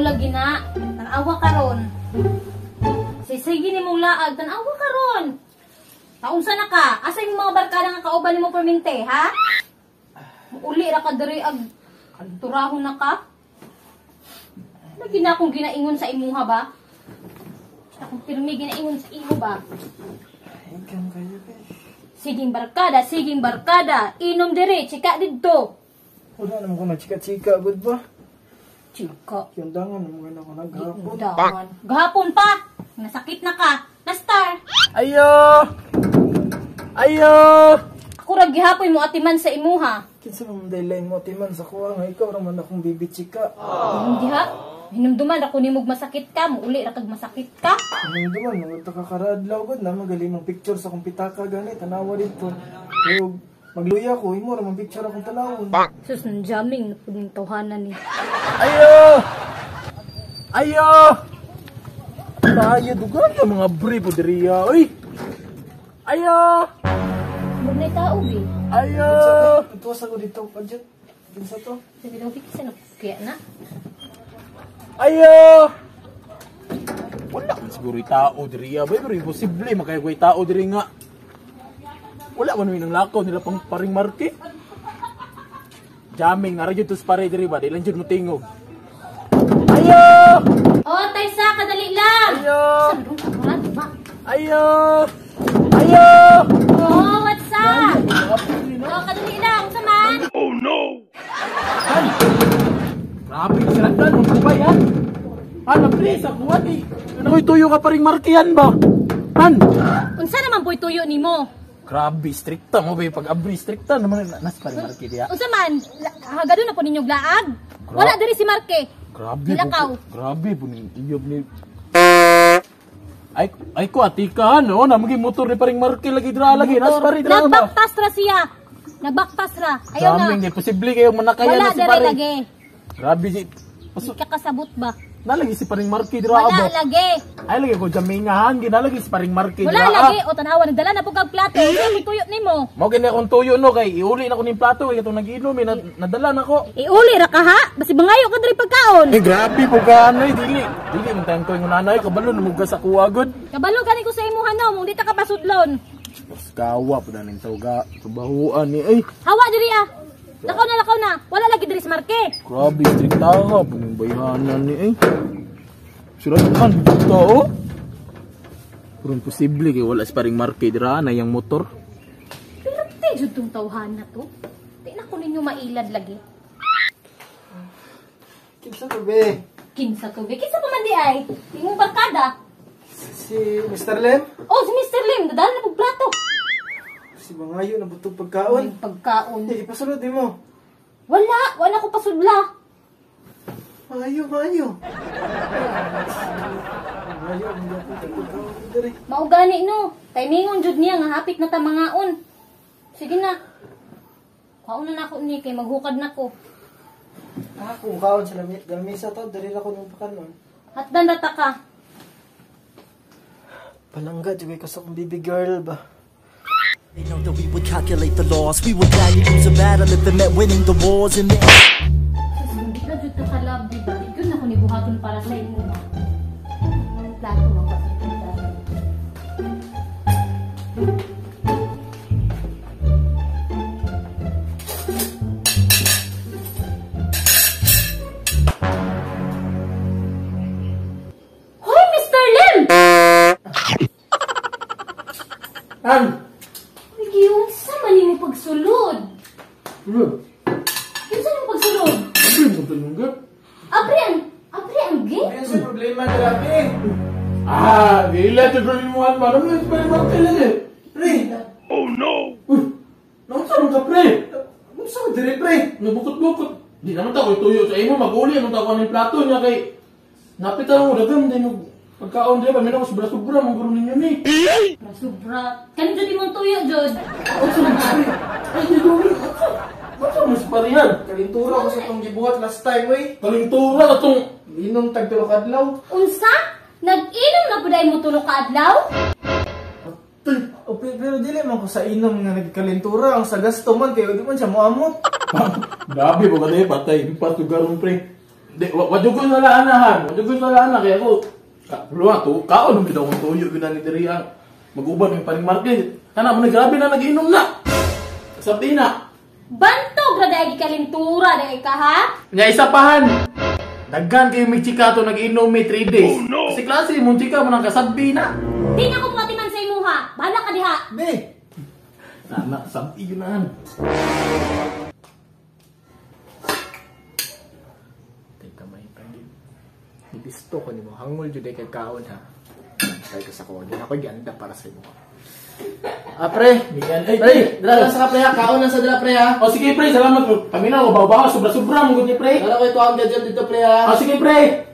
Mao lagi na. Tan-awa karon. Sisigi nimong laag, tan-awa karon. Taunsa na ka? Asa imong mga barkada nga kauban nimo permente, ha? Uli ra ka diri ag kanturahon na ka. Lagi na akong ginaingon sa imuha ba? Akong pirmi ginaingon sa imo ba? Siging barkada, siging barkada. Inom diri, chika didto. Wala naman ko nagchika-chika, good ba? Chika. Yundangan naman ako naghapon. Gahapon pa! Nasakit na ka. Na-star. Ayo! Ayo! Ako ra gihapon mo atiman sa imuha. Kinsa man daylain mo atiman sa kuha nga ikaw ra man akong bibi chika. Hindi ha? Hinumduman ra ko nimog masakit ka, muuli ra kag masakit ka. Hinumduman mo ta ka karadlaw gud na magali mong picture sa akong pitaka gani tanawa didto. Pero magluya ko imo ra man picture akong tanawon. Sus nang jamming na pud ning tawhanan ni. Ayo! Ayo! Tayo dugan ka mga bre po diriya oy. Ayo! Murag na tao be. Ayo! Tuwas ako dito padyot. Kinsa to? Sabi daw kinsa na kaya na. Ayo! Wala man siguro tao diriya bay, pero imposible makayagway tao diri nga. Wala man nang lakaw nila pang paring marke. Jamming nga ra jud tos pare diri ba, di lang jud mo tingog. Ayo! Oh, taysa kadali lang. Ayo! Ayo! Ayo! Ayo! Oh, what's up? Oh, kadali lang, unsa man? Oh no! Ay! Grabe sila dan, magbubay han. Han, please, ako ati. Ano tuyo ka paring markihan ba? Han! Unsa naman po'y tuyo nimo? Grabe, strikta mo ba pag-abri, strikta naman nas paring marke diya. Unsa man? Hagado na po ninyong laag. Wala diri si Marke. Grabe. Nilakaw. Grabe po ning iyob ni. Ay ay ko ati ka no, na magi motor ni paring Marke lagi dra lagi nas pare dra. Nagbaktas ra siya. Nagbaktas ra. Ayaw na. Daming imposible kayo manakayan wala na si paring. Wala lagi. Grabe si. Di ka kasabot ba? Nalagi si paring Marke dra ba? Wala lagi. Ay lagi ko jamingahan, ginalagi si paring Marke dra. Wala lagi o tanawa nagdala na pud kag plato. Usa tuyo nimo. Mao gani akong tuyo no kay iuli na ko ning plato kay katong nag-inom eh, nadala na ko. Iuli ra ka ha? Basi mangayo ka diri pagkaon. Eh grabe po ka ano eh, dili. Dili man tayong tuyo nanay kabalo na muga sa kuwa gud. Kabalo gani ko sa imuha no, mong di ta ka pasudlon. Gawa pud na ning tawga, tubahuan ni ay. Hawa diri ah. Lakaw na, lakaw na. Wala lagi diri si Marke. Grabe strikta ka po ning bayhanan ni ay. Surat man dito oh. Pero imposible kay wala si paring Marke dira na yang motor. Pero ti jud tong tawhan na to. Di na ko ninyo mailad lagi. Kinsa to be? Kinsa to be? Kinsa pa man di ay? Imong barkada. Si Mr. Lim? Oh, si Mr. Lim, dadala na pug plato. Si Mangayo na butog pagkaon. Pagkaon. Hindi, ipasulod mo. Wala, wala ko pasudla. Maayo, maayo. Maayo, ang pagkaon diri. Mao gani no. Timingon jud niya nga hapit na ta mangaon. Sige na. Kaon na nako ni kay maghukad na ko. Ah, kung kaon sa lamisa to, diri ra ko nung pakanon. Hatdan ra ta ka. Palangga jud ka sa akong baby girl ba. They know that we would calculate the loss. We would gladly lose a battle if it meant winning the wars in the Hindi na jud ta kalab, di ba? Di na ko ni buhaton para sa imo. Ang plato mo pa sa plato. Hoy, Mr. Lim! Han! Unsa man nimo pagsulod? Unsa nimo pagsulod? Abri mo tulong gap. Abri ang gate. Ano sa problema grabe? Ah, dili to gawin mo an man mo pa Marke lagi. Pre. Oh no. Uy. Naunsa man ka pre? Unsa man diri pre? Nabukot-bukot. Di naman ta ko tuyo sa imo maguli man ta ko ning plato niya kay napitan mo daghan din og pagkaon diri ba minako sobra-sobra man guro ninyo ni. Sobra. Kani jud imong tuyo jud. Unsa man pre? Ay di dili. Unsa man si parihan? Kalintura ko sa itong gibuhat last time, wey. Kalintura ka tong Inom tag tulo ka adlaw. Unsa? Nag-inom na pud ay mo tulo ka adlaw? O, pero dili man ko sa inom nga nagkalintura. Ang sa gasto man, kayo di man siya moamot. Grabe po ka tayo, patay. Patugaron pre. Di, wa jud ko sa anahan. Wa jud ko sa ana kay ako. Luwa to, kaon ang bitaw kong tuyo gyud ni diri ang mag-uban yung paring market. Kana mo na grabe na nag-inom na. Sabi na. Bantog ra dai gikalintura dai ka ha? Nya isa pahan. Daghan kayo may chika to nag-inom may 3 days. Oh, no. Kasi klase mong chika mo nang kasabi na. Di na ko muatiman sa imuha. Bahala ka diha. Be. Nana, sabi yun na. Teka may pagid. Gibisto ko nimo hangol jud kay kaon ha. Kay ka sa ko. Di ako gianda para sa imo. Ah pre, ay, pre, dala lang sa ka pre ha. Kaon lang sa dala pre ha. O sige pre, salamat ko. Paminaw ko bawa sobra-sobra mo gud ni pre. Dala ko ito ang gadget dito pre ha. O sige pre.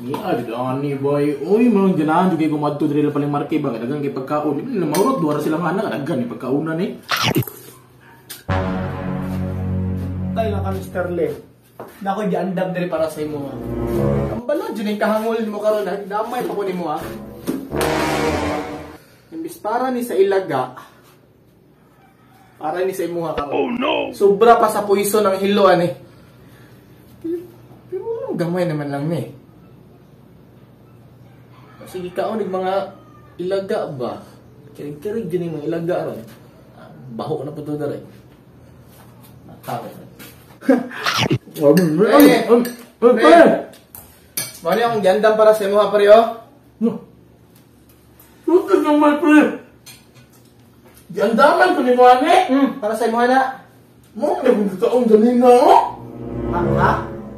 Ni adi ani boy. Uy, mo ganahan jud kay kumadto diri la paling marke ba daghan kay pagkaon. Di na maurot duha ra sila nga anak daghan ni pagkauna ni. Tay lang ka Mr. Lim. Na ako giandam diri para sa imo ha. Ang balod jud ning kahangol nimo karon ha. Damay pa ko nimo ha. Imbis para ni sa ilaga, para ni sa imuha karon. Oh no. Sobra pa sa poison ang hilo ani. Pero anong gamay naman lang ni. Sige kaon og mga ilaga ba. Kirig-kirig jud ning mga ilaga ron. Baho na pud to dere. Natawa. Pre. Mao ni akong giandam para sa imuha pre oh. No. Tutok naman pre. Giandaman ko nimo ani. Para sa imuha na. Mo na kung kaon ganina oh. Ha? Ha?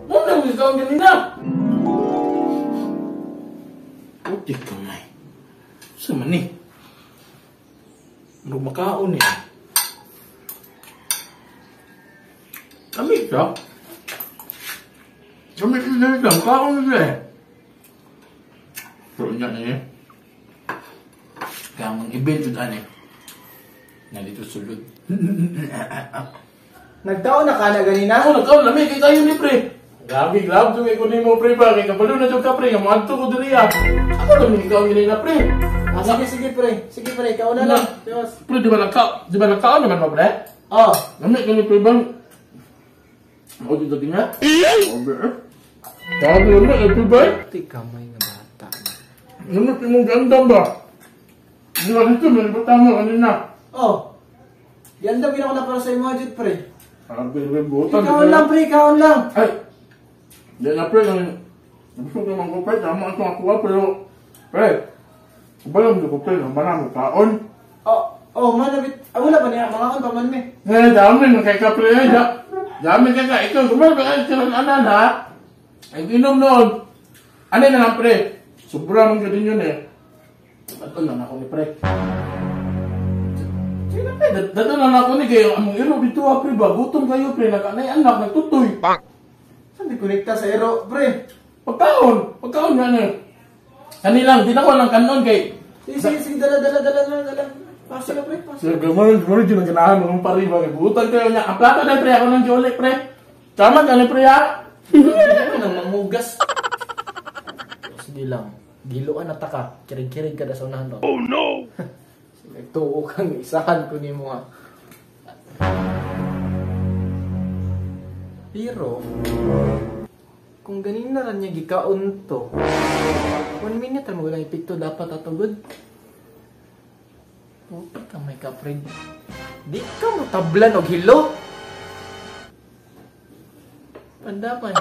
Mo na kung kaon ganina. Putik kamay. Sa man ni? Murag makaon eh. Kami siya. Kami siya siya. Makaon siya eh. Pero niya eh. Kaya ang event yun ano eh. Nandito sulod. Nagtaon na ka na ganina? Ako nagtaon. Lamig kay tayo ni pre. Grabe, grabe. Yung ikunin mo pre ba? Kaya kapalo na dyan ka pre. Nga muadto ko diri ah. Ako lamig ikaw ganina pre. Ah, sige, sige pre. Sige pre, ikaw na lang. Diyos. Pre, di ba nagkaon naman mo pre? Oo. Lamig ka ni pre bang? Ako dito din nga. Grabe lamig eh pre ba? Tika may nga bata. Lamig mong gandam ba? Di ba dito, may batang mo kanina. Oh. Gandam gina ko na para sa imo jud pre. Grabe, butan. Ikaw lang pre, ikaw lang. Ay. Di na pre, gusto ko naman ko pre, tama ang ako pero pre, balam ko pre, naman mo kaon. Oh, oh, manabit. Ah, wala ba niya? Mga kaon pa man me. Eh, dami man kay ka pre, dami kay ka. Ikaw, gumay ba kayo silang anan ha? Ay, inom noon. Ano na lang pre? Sobra man din yun eh. Dato na ako ni pre. Sige na pre, dato na ako ni kayo. Among iro dito ha pre ba? Gutom kayo pre, nag-anay anak, nagtutoy. Saan di konekta sa ero pre? Pagkaon, pagkaon nga na. Kanilang, di na ko lang kanon kay. Sige, sige, dala, dala, dala, dala. Pasa na pre, pasa. Sige, gamay, dyan ang ganahan mong pari ba? Butan kayo niya. Ang plato na pre, ako ng jolly pre. Tama ka ni pre ha? Ano nang manghugas? Sige lang. Giloan na taka. Kirig-kirig ka na sa unahan. Oh no! Nagtuo kang isahan ko ni mo ha. Pero, kung ganin na rin niya gikaon to, 1 minute mo lang epekto dapat atugod. Puta ka may kapred. Di ka mo tablan og hilo. Pandapan.